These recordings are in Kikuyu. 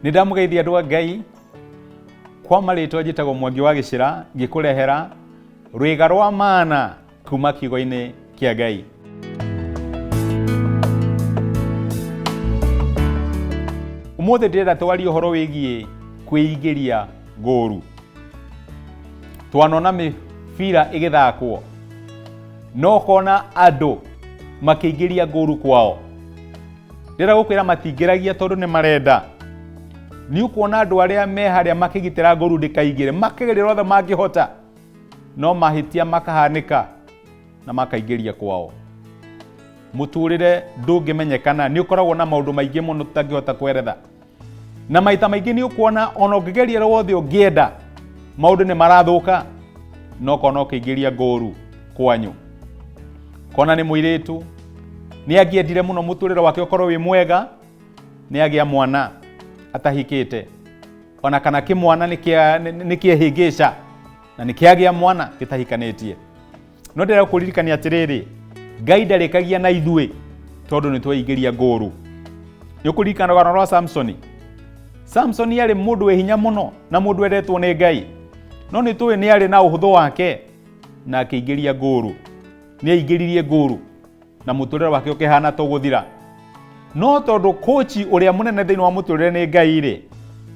Nĩ ndamũgeithia andũ a Ngai. Kwa marĩtwa njĩtagwo Mwangi wa Gĩcĩra, ngĩkũrehera rwĩga rwa mana kuma kiugo-inĩ kĩa Ngai. Ũmũthĩ ndĩrenda twarie ũhoro wĩgiĩ kwĩingĩria ngũru. Twanona mĩbira ĩgĩthakwo no ũkona andũ makĩingĩria ngũru kwao. Ndĩrenda gũkwĩra matingĩragia tondũ nĩ marenda. Nĩ ũkuona andũ arĩa me harĩa makĩgitĩra ngũru ndĩkaingĩre, makĩgeria ũrĩa othe mangĩhota, no mahĩtia makahanĩka na makaingĩria kwao. Mũtũrĩre ndũngĩmenyekana, nĩ ũkoragwo na maũndũ maingĩ mũno tũtangĩhota kweretha. Na maita maingĩ nĩ ũkuona ona ũngĩgeria ũrĩa wothe ũngĩenda, maũndũ nĩ marathũka, no ũkona ũkĩingĩria ngũru kwanyu. Kona nĩ mũirĩtu, nĩ angĩendire mũno mũtũrĩre wake ũkorwo wĩ mwega, nĩ agĩa mwana atahikĩte, ona kana kĩmwana nĩ kĩehĩngĩca na nĩ kĩagĩa mwana gĩtahikanĩtie. No ndĩrenda kũririkania atĩrĩrĩ, Ngai ndarĩkagia na ithuĩ tondũ nĩ tweingĩria ngũru. Nĩ ũkũririkana rũgano rwa Samsoni? Samsoni arĩ mũndũ wĩ hinya mũno na mũndũ wendetwo nĩ Ngai, no nĩ tũĩ nĩ arĩ na ũhũthũ wake na akĩingĩria ngũru. Nĩ aingĩririe ngũru na mũtũrĩre wake ũkĩhana ta ũgũthira. No tondũ kũci ũrĩa mũnene thĩinĩ wa mũtũrĩre nĩ Ngai rĩ,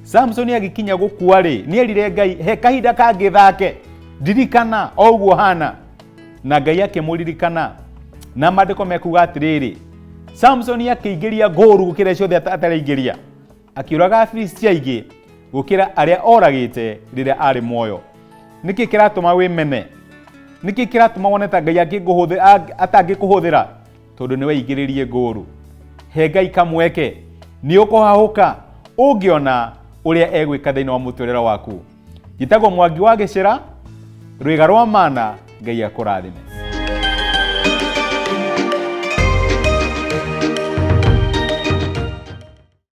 Samsoni agĩkinya gũkua rĩ, nĩ erire Ngai, he kahinda kangĩ thake, ndirikana o ũguo hana. Na Ngai akĩmũririkana. Na maandĩko mekuga atĩrĩrĩ, Samsoni akĩingĩria ngũru gũkĩra ciothe ataraingĩria, akĩũraga Afilisti aingĩ gũkĩra arĩa oragĩte rĩrĩa arĩ muoyo. Nĩkĩ kĩratũma wĩmene? Nĩkĩ kĩratũma wone ta Ngai atangĩkũhũthĩra? Tondũ nĩ weingĩrĩrie ngũru. He Ngai kamweke, nĩ ũkũhahũka ũngĩona ũrĩa egwĩka thĩinĩ wa mũtũrĩre waku. Njĩtagwo Mwangi wa Gĩcĩra, rwĩga rwa mana, Ngai akũrathime.